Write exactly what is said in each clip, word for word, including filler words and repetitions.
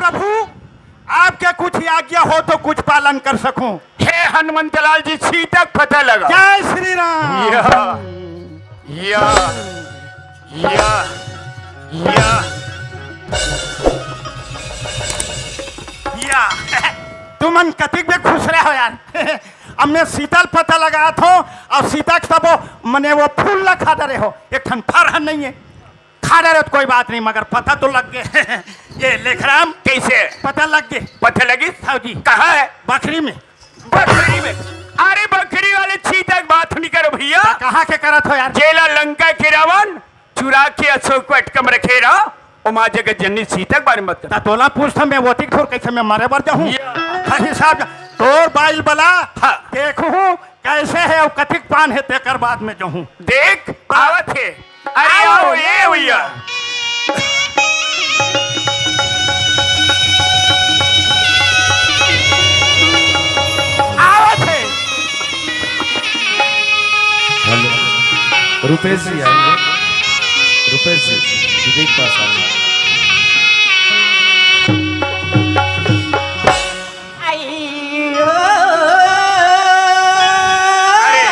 प्रभु, आपके कुछ आज्ञा हो तो कुछ पालन कर सकूं। हे हनुमंत लाल जी, सीता के पता लगा। जय श्री राम। या, या, या, या, या। तुमन कतिक बे खुश रहो यार। अब मैं सीता ल पता लगात हों अउ सीता के तब वो, मने वो फूल ला खा डरे हो, एक ठन फर ह नहीं है। खा डरे हो तो कोई बात नहीं, मगर पता तो लग गे। ये लेखराम, कैसे? पता लग गे। पता लगिस? हाँ जी। कहाँ है? बखरी में। बखरी में? अरे बखरी वाले सीता के बात नहीं करो भैया। कहाँ के करत हो यार? जेला लंका के रावण चुरा के अशोक वाटिका में रखे रहा, ओमा जगत जननी सीता के बारे में मत कर। ता तोला पूछता मैं, वो ठीक ठोर कैसे मैं मरे बर जाहूँ? या। हर हिसाब से तोर बाइल बला, हाँ। देखहूँ कैसे है अउ कतिक पान है, तेकर बाद में जाहूँ। देख, आवत है। अरे आओ, आओ, ये भैया। आवत है। हेलो, रुपेश जी आएंगे। रुपेश जी, विवेक पास आएंगे। आई हो। अरे।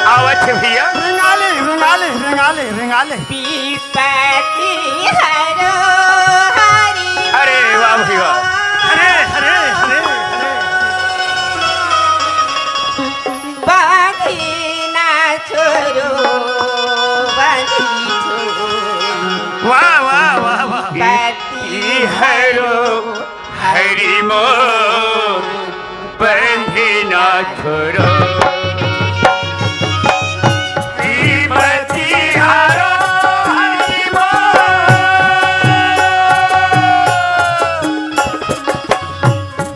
आवत है भैया। रिंगाले, रिंगाले, रिंगाले, रिंगाले। विपत्ति हरो हरि। अरे वाह भाई वाह। हरे, हरे, हरे, हरे। बांधी ना छोरो, बांधी छोरो। वाह, वाह, वाह, वाह। विपत्ति हरो हरि मोर, बंधे ना छोरो। विपत्ति हरो हरि मोर,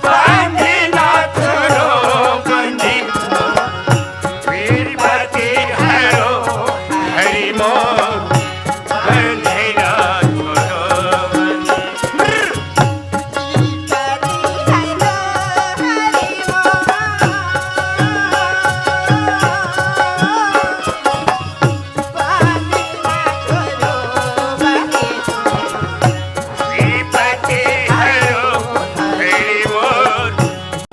बंधे ना छोरो, बंधे विपत्ति हरो हरि मोर, बंधे ना छोरो। विपत्ति हरो हरि मोर,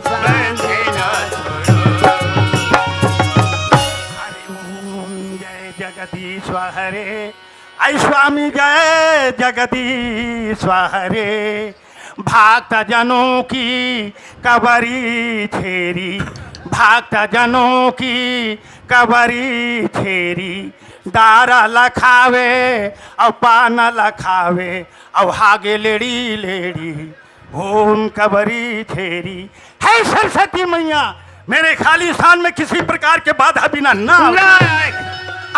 बंधे ना छोरो। हरि ओम जय जगदीश हरे। आई स्वामी जय जगदीश हरे। भक्त जनों की कबरी छेरी, भक्त जनों की कबरी छेरी, दारा लखावे अउ पान लखावे अउ हागे लेड़ी लेड़ी। ओम कबरी छेरी। हे सरस्वती मैया, मेरे खालिस्तान में किसी प्रकार के बाधा बिना ना आवे। ना आए।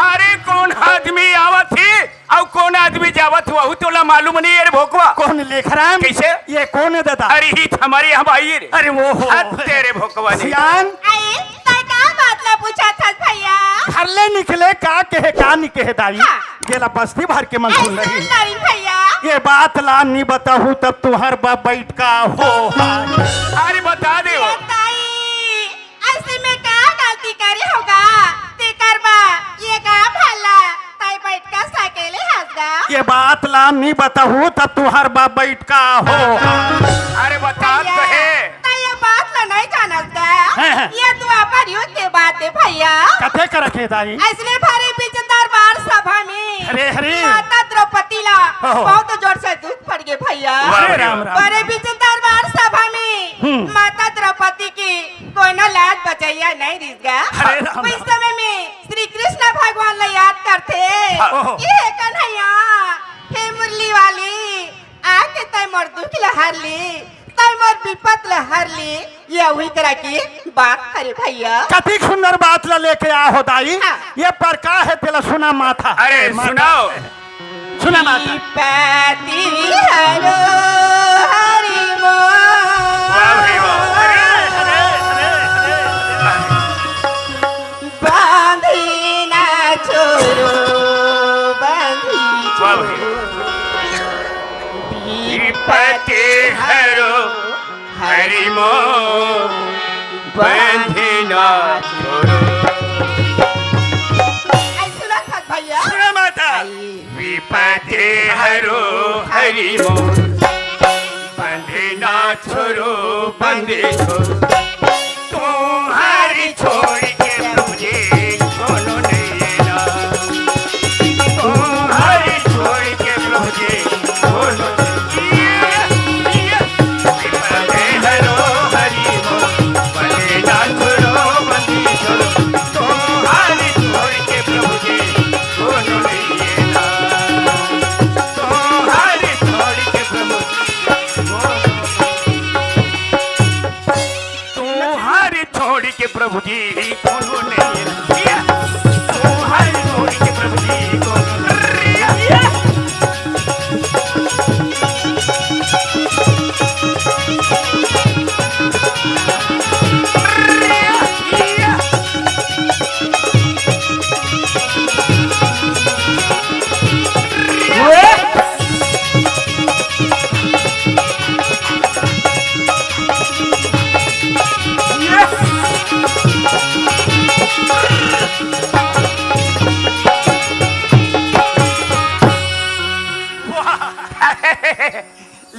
अरे कोन आदमी आवत ही अउ कोन आदमी जावत ही, वहू तोला मालूम नहीं है रे भोकवा। कोन लेखराम? कैसे? ये कोन है दादा? अरे ही हमारे यहाँ भाई है रे। अरे वो हो। हद तेरे भोकवा नहीं। सियान। आई, तै का बात ला पूछत हस भैया? घर ले निकले का कहे, का नहीं कहे दाई? हाँ। जेला बस्ती भर के मन सुन अइसे रही। नहीं भैया। ये बात ला नी बताहू तब तुहर बा बैठ का हो। अरे बता दे वो। ए दाई, अइसे मैं का गलती करे हों गा? तेकर बा ये का भला तै बैठ का सकेले हस गा? ये बात ला नी बताहू तब तुहर बा बैठ का हो। अरे बता भैया, तो है। तै ये बात ला नहीं जानस गा? हैं, हैं। ये द्वापर युग के बात है भैया। कथे करत हे दाई? अइसने भरे बीच दरबार सभा में हरे, हरे। माता द्रौपदी ला ओहो। बहुत जोर से दुख पड़ गे भैया। वाह, हरे राम, राम। भरे बीच दरबार सभा में हम्म। माता द्रौपदी के कोनो लाज बचैया नहीं रिहिस गा। हरे राम, उस राम। समय में श्री कृष्ण भगवान ला याद करथे। हाँ। ओहो। कि हे कन्हैया, हे मुरली वाली, आके तै मोर दुख ल हर ले, तै मोर विपत ल हर ले, ये उही तरह की बात हरे भैया। कतिक सुंदर बात ल लेके आ हो दाई। हाँ। ये पर का है तेला सुना माथा। अरे माथा। सुनाओ। सुना माथा। विपति हरो हरि मोर। वाह भाई वाह। अरे, अरे, अरे, अरे, अरे। बांधी ना छोरो, बांधी वाह भाई। छोरो। विपति हरो हरि मोर, बांधी ना छोरो। आई सुना था भैया? सुना माता। आई। विपति हरो हरि मोर बंदी ना छोड़ो, बंदी छोड़ो। तुम्हारी छोड़ के मुझे कोनो नहीं ना। तुम्हारी छोड़ के मुझे कोनो नहीं ना। बंदी हरो हरि मोर, बंदी ना छोड़ो, बंदी छोड़ो। तुम्हारी छोड़ के प्रभु जी कोनो नहीं ना। तुम्हारी छोड़ के प्रभु जी कोनो तुम्हारी छोड़ के प्रभु जी कोनो नहीं। तुम्हारी छोड़ के प्रभु जी कोनो नहीं।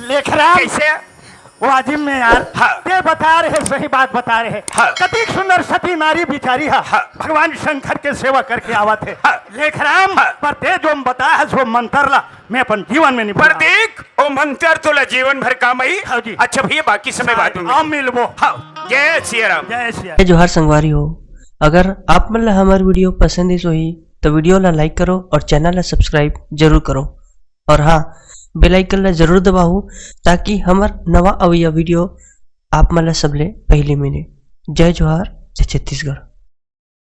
लेखराम, कैसे? वाजिब में यार, हाँ। ते बता रहे, सही बात बता रहे। हाँ। कतिक सुंदर सती नारी बिचारी हा, हाँ। भगवान शंकर के सेवा करके आवत हे। हाँ। लेखराम, हाँ। पर ते जो बता है सो मंत्र ला, मैं अपन जीवन में नहीं भूलूं। पर देख, ओ मंत्र तोला जीवन भर काम आई। हाँ जी। अच्छा भैया, बाकी समय बाद में। हाँ, मिलबो। हाँ, जय सिया राम। जय सिया। जय जोहार संगवारी हो, अगर आप मन ला हमर वीडियो पसंद आइस होही, तो वीडियो ला लाइक करो और चैनल ला सब्सक्राइब जरूर करो। और हाँ, बेल आइकन ला जरूर दबाहू, ताकि हमर नवा अवइया वीडियो आप मन ला सबले पहली मिले। जय जोहार, जय छत्तीसगढ़।